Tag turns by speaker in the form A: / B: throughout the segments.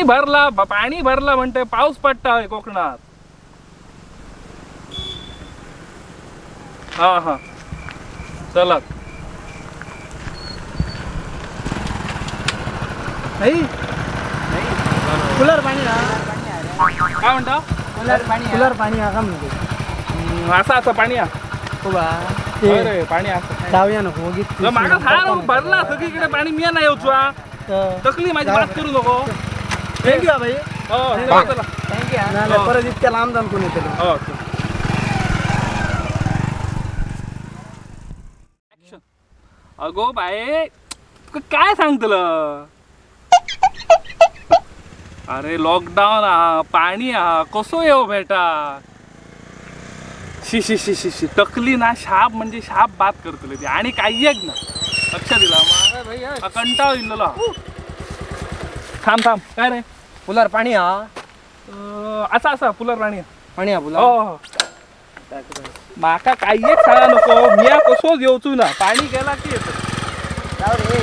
A: भरला, पाणी भरला म्हणते, पाऊस पडता कोकणात. हा हा चला.
B: नाही कूलर पाणी
A: काय म्हणता?
B: कूलर पाणी, कूलर पाणी हा का म्हणते?
A: असं असं पाणी हा अरे पाणी असं
B: जाऊया नको
A: मागा थार भरला सगळीकडे पाणी. मी नाही येऊचो तकली माझी बात करू नको.
B: Thank you भाई.
A: हो चला
B: thank you. परत इतक्या लांब जाऊन कोण येते?
A: हो अगो बाये काय सांगतलं? अरे लॉकडाऊन हा, पाणी हा, कसो येऊ बेटा? शी शी शी शी शी तकली ना शाप म्हणजे शाप बात करतले ती आणि काही एक ना लक्ष दिला कंटाळ इल्लो. थांब थांब काय रे?
C: पुलार पाणी हा
A: असा असा पुलार पाणी
C: पाणी हा पुलार.
A: हो माका काही एक सांगा नको, मी कसोच येऊचू ना, पाणी गेला की येतो.
D: राव रे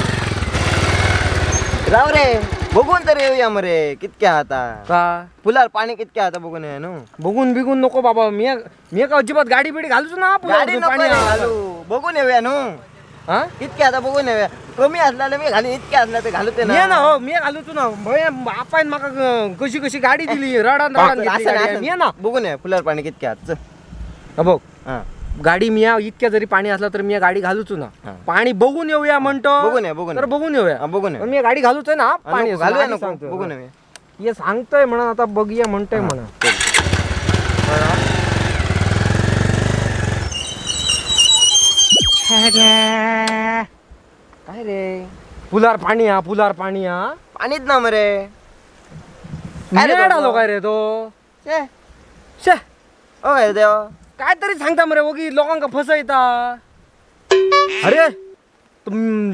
D: राव रे बघून तर येऊया मरे. कितक्या आता
C: का
D: पुलार पाणी कितक्या आता बघून येऊया नु.
C: बघून बिगून नको बाबा, मी मी का अजिबात गाडी बिडी घालूच ना.
D: गाडी नको घालू, बघून येऊया नु.
C: हा
D: कितक्या आता बघून येऊया. कमी असला मी घालू, इतक्या असला तर घालू ते
C: ना. हो मी घालूच ना बापायन माका कशी कशी गाडी दिली रडान रडान. मी ना
D: बघून ये पुलार पाणी कितक्या आत.
C: बघ गाडी मी इतक्या जरी पाणी असलं तर मी गाडी घालूच ना. पाणी बघून येऊया म्हणतो,
D: बघून ये बघून
C: तर बघून येऊया
D: बघून.
C: मी गाडी घालूच ना, पाणी
D: घालूया नको बघून येऊया.
C: हे सांगतोय म्हणा आता बघूया म्हणतोय म्हणा.
D: काय रे
C: पुलार पाणी हा, पुलार पाणी हा,
D: पाणीच ना मरे.
C: आलो काय रे तो? शे
D: ओ काय देवा
C: काय तरी सांगता मरे वगी लोकांका फसयता. अरे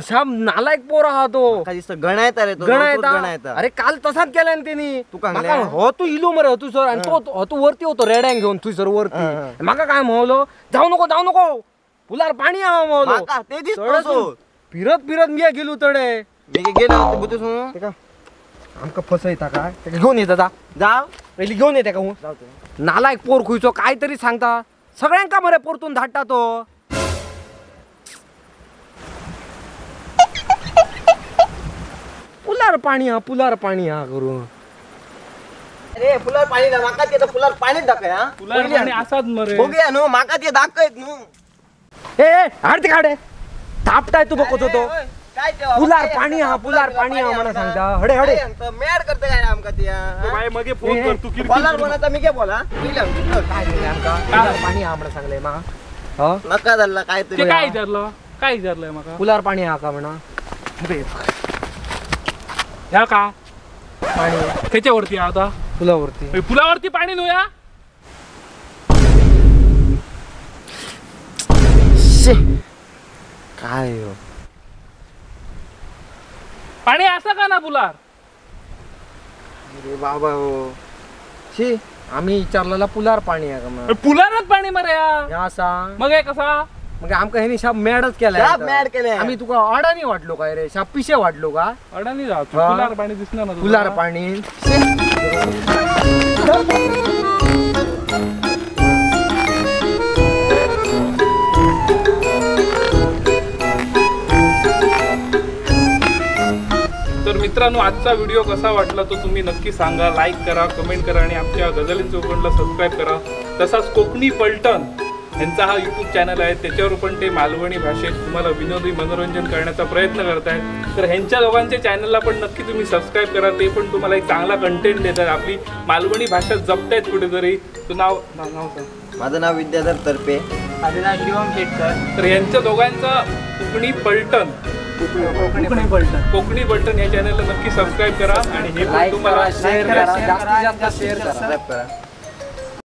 C: श्याम नालायक पोर हा तो,
D: गणायता रे तो, गणायता.
C: अरे काल तसाच केला ना त्यांनी.
D: तुका
C: हो तू इलो मरे तू सर, आणि तो तू वरती होतो रेड्यांग घेऊन तू सर वरती. माका काय म्हणलो जाऊ नको जाऊ नको पुलार पाणी हा म्हणलो. फिरत फिरत मी गेलो तडे
D: गेलो.
C: आमका फसयता काय? घेऊन येता
D: जा
C: पहिली घेऊन येते का? नालायक पोर खुयचो काहीतरी सांगता सगळ्यांका मरे परतून धाडटा तो. पुलार पाणी हा, पुलार पाणी हा करून.
D: अरे पुलार पाणी ना माका ते पुलार पाणी दाखय. हा
A: पुलार पाणी असाच मरे
D: बघूया नो माका ते दाखयत नु.
C: ए हाड ते काढे थापटाय तू बघत होतो. पुलार पाणी हा, पुलार पाणी हा म्हणा सांगता. हडे हडे
D: मॅड करते काय आमका ते?
A: बाय मगे फोन कर तू किरकिर
D: बोला बोला मी काय बोला
C: काय आमका पुलार पाणी हा म्हणा सांगले मा.
D: हा नका धरला काय
A: ते? काय विचारलं काय विचारलंय माका?
C: पुलार पाणी हा का म्हणा.
A: ह्या का
C: पाणी
A: त्याच्यावरती आता
C: पुलावरती,
A: पुलावरती पाणी नुया.
D: काय हो
A: पाणी असं का ना पुलार?
D: अरे बाबा हो शी
C: आम्ही विचारलेला पुलार पाणी आहे का म्हणा.
A: पुलारच पाणी मरे
C: असा
A: मग हे कसा?
C: मग आमका ह्यांनी शाप मॅडच केला,
D: शाप मॅड केले.
C: आम्ही तुका अडाणी वाटलो काय रे? शाप पिशे वाटलो का?
A: अडाणी जातो पुलार पाणी दिसणार ना
C: पुलार पाणी.
A: तर मित्रांनो आजचा व्हिडिओ कसा वाटला तो तुम्ही नक्की सांगा. लाईक करा, कमेंट करा आणि आमच्या गझालीन चौकणला सबस्क्राईब करा. तसाच कोकणी पलटण यांचा हा यूट्यूब चॅनल आहे, त्याच्यावर पण ते मालवणी भाषेत तुम्हाला विनोदी मनोरंजन करण्याचा प्रयत्न करत आहेत. तर ह्यांच्या दोघांच्या चॅनलला पण नक्की तुम्ही सबस्क्राईब करा, ते पण तुम्हाला एक चांगला कंटेंट देतात. आपली मालवणी भाषा जपतायत कुठेतरी. तो नाव नाव सांग.
D: माझं नाव विद्याधर तरपे.
B: माझं नाव शिवम शेटकर.
A: तर यांच्या दोघांचा कोकणी पलटण
B: कोकणी पलटण
A: कोकणी पलटण या चॅनलला नक्की सबस्क्राईब करा आणि हे पण तुम्हाला
C: शेअर करा, जास्तीत जास्त शेअर करा.